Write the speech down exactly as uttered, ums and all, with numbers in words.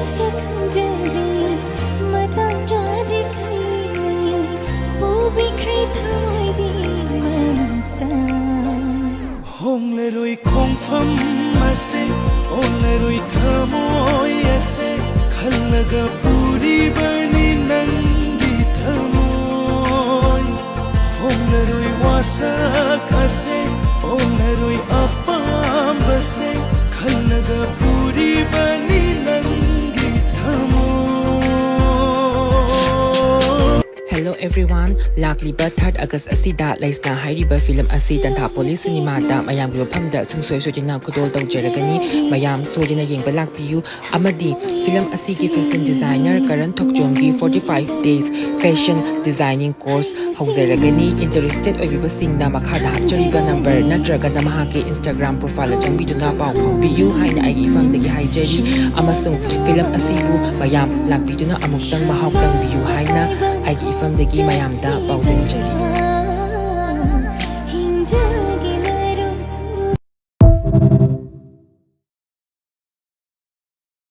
ꯁꯛꯈꯪꯖꯔꯤ ꯃꯇꯥꯡ ꯆꯥꯔꯤꯈꯩ ꯄꯨꯕꯤꯈ꯭ꯔꯦ ꯊꯃꯣꯏꯗꯤ ꯃꯅꯥꯛꯇ꯫ ꯍꯣꯡꯂꯔꯣꯏ ꯈꯣꯡꯐꯝ ꯑꯁꯦ, ꯍꯣꯡꯂꯔꯣꯏ ꯊꯃꯣꯏ ꯑꯁꯦ, ꯈꯜꯂꯒ ꯄꯨꯔꯤꯕꯅꯤ ꯅꯪꯒꯤ ꯊꯃꯣꯏ꯫ ꯍꯣꯡꯂꯔꯣꯏ ꯋꯥꯁꯛ ꯑꯁꯦ, ꯍꯣꯡꯂꯔꯣꯏ ꯑꯄꯥꯝꯕꯁꯦ, ꯈꯜꯂꯒ ꯄꯨꯔꯤꯕꯅꯤ ꯅꯪꯒꯤ ꯊꯃꯣꯏ꯫ Hello everyone, ꯂꯥꯛꯂꯤꯕ third August ꯑꯁꯤꯗ ꯂꯩꯁꯅꯥ ꯍꯥꯏꯔꯤꯕ ꯐꯤꯂꯝ ꯑꯁꯤ ꯇꯟꯊꯥꯄꯣꯂꯤ ꯁꯤꯅꯦꯃꯥꯗ ꯃꯌꯥꯝꯒꯤ ꯃꯐꯝꯗ ꯁꯨꯡꯁꯣꯏ ꯁꯣꯏꯗꯅ ꯈꯨꯗꯣꯜ ꯇꯧꯖꯔꯒꯅꯤ꯫ ꯃꯌꯥꯝ ꯁꯣꯏꯗꯅ ꯌꯦꯡꯕ ꯂꯥꯛꯄꯤꯌꯨ꯫ ꯑꯃꯗꯤ ꯐꯤꯂꯝ ꯑꯁꯤꯒꯤ fashion designer ꯀꯔꯟ ꯊꯣꯛꯆꯣꯝꯒꯤ forty five days fashion designing course ꯍꯧꯖꯔꯒꯅꯤ꯫ Interested ꯑꯣꯏꯕꯤꯕꯁꯤꯡꯅ ꯃꯈꯥꯗ ꯍꯥꯞꯆꯔꯤꯕ number ꯅꯠꯇ꯭ꯔꯒꯅ ꯃꯍꯥꯛꯀꯤ Instagram profile ꯆꯪꯕꯤꯗꯨꯅ ꯄꯥꯎ ꯐꯥꯎꯕꯤꯌꯨ ꯍꯥꯏꯅ ꯑꯩꯒꯤ ꯏꯐꯝꯗꯒꯤ ꯍꯥꯏꯖꯔꯤ꯫ ꯑꯃꯁꯨꯡ ꯐꯤꯂꯝ ꯑꯁꯤꯕꯨ ꯃꯌꯥꯝ ꯂꯥꯛꯄꯤꯗꯨꯅ ꯑꯃꯨꯛꯇꯪ ꯃꯍꯥꯎ ꯇꯪꯕꯤꯌꯨ ꯍꯥꯏꯅ ꯑꯩꯒꯤ ꯏꯐꯝꯗꯒꯤ ꯃꯌꯥꯝꯗ ꯄꯥꯎꯗꯝꯖꯔꯤ꯫